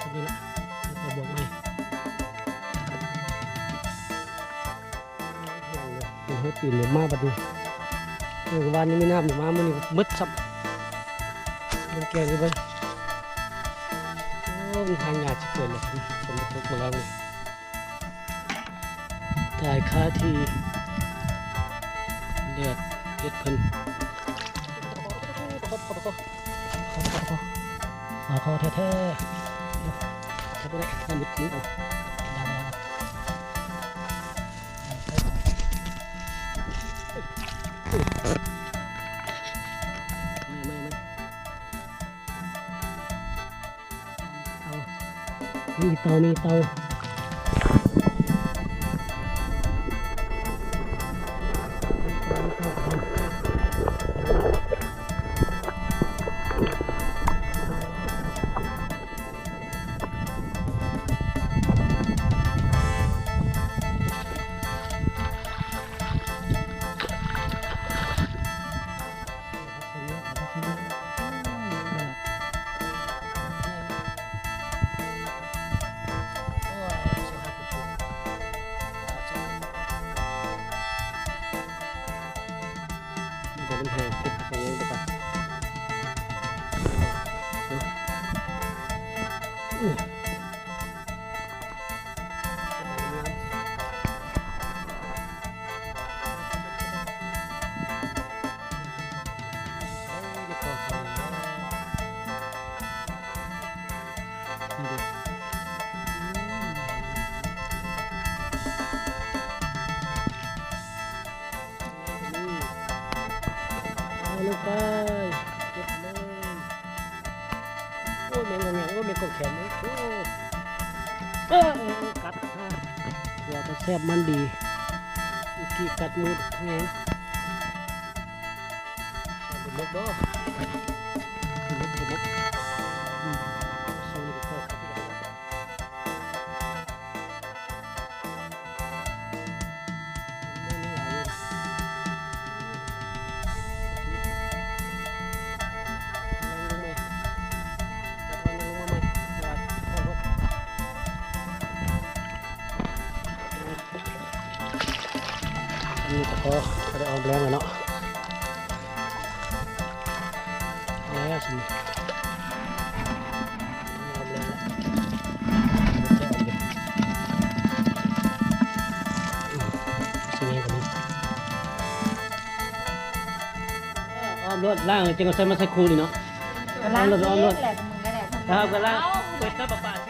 ສ່ຳນີ້ລະ ແລ້ວກໍບວກໃໝ່ ເປັນຫົວຕີນເລີຍມາບັດນີ້. ເອີ ວານນີ້ມີນ້ຳມາ ມື້ນີ້ໝົດຊ້ຳ. ເບິ່ງແກງນີ້ເບິ່ງ ໂອ້ ມັນຫາຍາກຊິເກີດແລ້ວ ຝົນຕົກມາແລ້ວນີ້. ຕາຍຄາທີ່ ແດດເຮັດເພິ່ນ ປາຄໍແທ້ໆ ຈັບບໍ່ໄດ້ ນ້ຳມັນຂຶ້ນເອົາ ໄດ້ໆ ມາໆໆ. ເອົາ ມີເຕົາ ມີເຕົາ. ເອົາລົງໄປ ເກັບເລີຍ. ໂອ້ຍ ແມງກອງແງງ ໂອ້ຍ ແມງກອງແຂນ ໂອ້ຍ ເອີ ກັດ ຕົວກໍແຊບມັນດີ ອີກກີ້ກັດມືດແຮງ ປາດຸກບໍ່ ປາດຸກ ປາດຸກ ອືມ ຊ່ວງນີ້ກໍຄ່ອຍຄັກຄືກັນ. ອັນນີ້ກໍພໍ ກໍໄດ້ອອມແລງແລ້ວເນາະ. ແລ້ວຊິ ອອມແລ້ວ ຊິແມ່ນກໍມີ ອອມໂລດ ລ້າງແລ້ວຈຶ່ງເອົາໃສ່ ມາໃສ່ຄູ່ນີ້ເນາະ. ກໍລ້າງ ອອມໂລດ ອອມໂລດ ແຫຼະ ມຶງກໍໄດ້ ຖ້າເຮົາກໍລ້າງ ເອົາ ເປີດນ້ຳປະປາ.